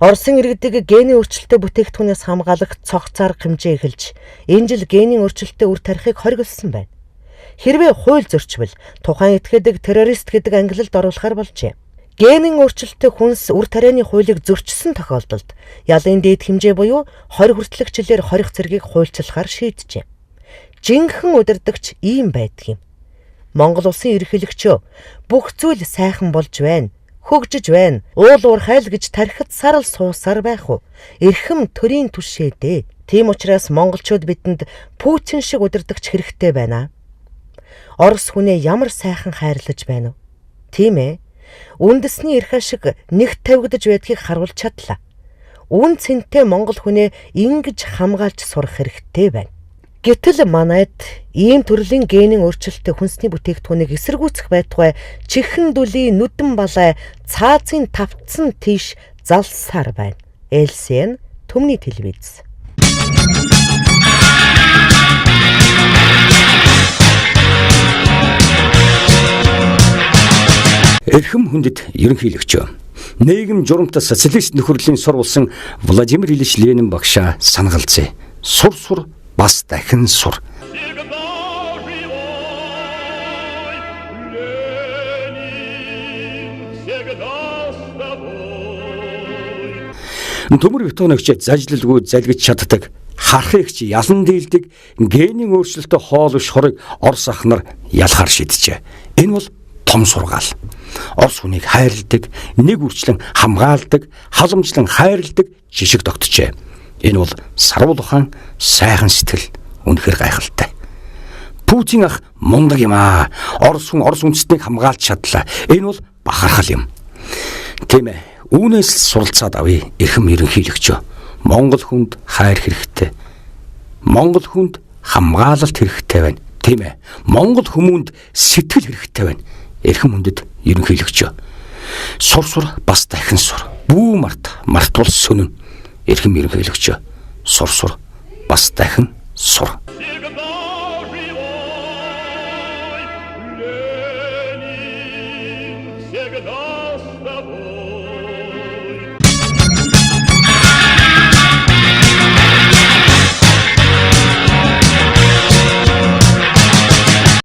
Оросын иргэдийг генийн өөрчлөлттэй бүтээгдэхүүнээс хамгаалах цогц арга хэмжээ эхэлж, энэ жил генийн өөрчлөлттэй үр тарихыг хориглосон байна. Хэрвээ хууль зөрчвөл тухайн этгээдэг террорист гэдэг ангилалд оруулахар болжээ. Генийн өөрчлөлттэй хүнс үр тарианы хуулийг зөрчсөн тохиолдолд ялын дээд хэмжээ буюу 20 хүртэлх жилээр хорих зэргийг хуульчлахаар шийджээ. Жинхэнэ удирдагч ийм байдаг юм. Монгол улсын ерөнхийлөгчөө бүх зүйл сайхан болж байна, хөгжиж байна. Уул уурхайл гэж тархид сарал суусаар байх уу? Эрхэм төрийн түшээдээ. Тийм учраас монголчууд бидэнд Путин шиг удирдагч хэрэгтэй байна. Орос хүнээ ямар сайхан хайрлаж байна вэ? Тийм ээ. Үндэсний эрх ашиг нэг тавигдаж байдгийг харуулж чадлаа. Үн цэнтэй монгол хүнээ ингэж хамгаалж сурах хэрэгтэй байна. Гэтэл манайд ийм төрлийн генийн өөрчлөлттэй хүнсний бүтээгдэхүүнийг эсэргүүцэх байтугай чихэн дүлийн нүдэн балай цаазын тавцсан тийш залсаар байна. ЭЛСН Түмний телевиз. Эрхэм хүндэт ерөнхийлөгч, нийгэм журамтай социалист нөхөрлөлийн сурвалсан Владимир Ильич Ленин багшаа санагалзъя. Сур сур бас дахин сур. Төмөр бетоногч зажлалгүй залгиж чаддаг, харахыг чи ялан дийлдэг генийн өөрчлөлтөй хоол биш хорыг Орос ах нар ялахар шийджээ. Энэ бол том сургаал. Орос хүнийг хайрладаг, нэг үрчлэн хамгаалдаг, халамжлан хайрладаг жишг тогтжээ. Энэ бол саруул ухаан, сайхан сэтгэл, үнэхэр гайхалтай. Путин ах мундаг юм аа. Орос хүн Орос үндэстнийг хамгаалж чадлаа. Энэ бол бахархал юм. Тийм ээ. Үүнээс л суралцаад авъя, эрхэм ерөнхийлөгч. Монгол хүнд хайр хэрэгтэй. Монгол хүнд хамгаалалт хэрэгтэй байна. Тийм ээ. Монгол хүмүүнд сэтгэл хэрэгтэй байна. Эрхэм хүндэт ерөнхийлөгч. Сур сур бас дахин сур. Бүү март, мартвал сөнөн. Эрхэм ерөнхийлөгч. Сур сур бас дахин сур.